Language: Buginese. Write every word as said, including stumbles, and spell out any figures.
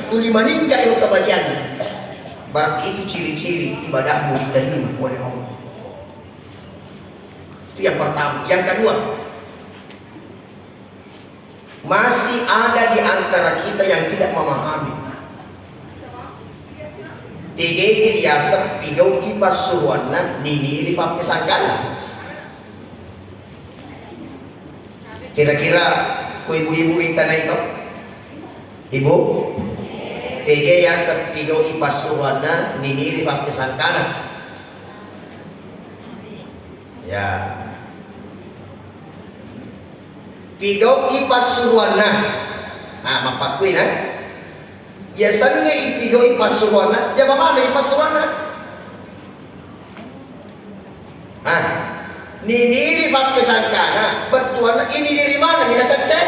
tuli meningkat itu kebahagiaannya. Berarti itu ciri-ciri ibadahmu diterima oleh Allah. Itu yang pertama. Yang kedua, masih ada di antara kita yang tidak memahami. Tegege yaseng pigau'i passuroanna niniri pappesangkana. Kira-kira ku ibu-ibu itanai to? Ibu? Tege yaseng pigau'i passuroanna niniri pappesangkana? Ya. Pigau'i passuroanna. Nah, mappakkui na. Yasengnge ipigau'i passuroanna, jama maneng ipassuroanna. Ah, niniri pappesangkana, bettuanna ininiri maneng, ina cecce.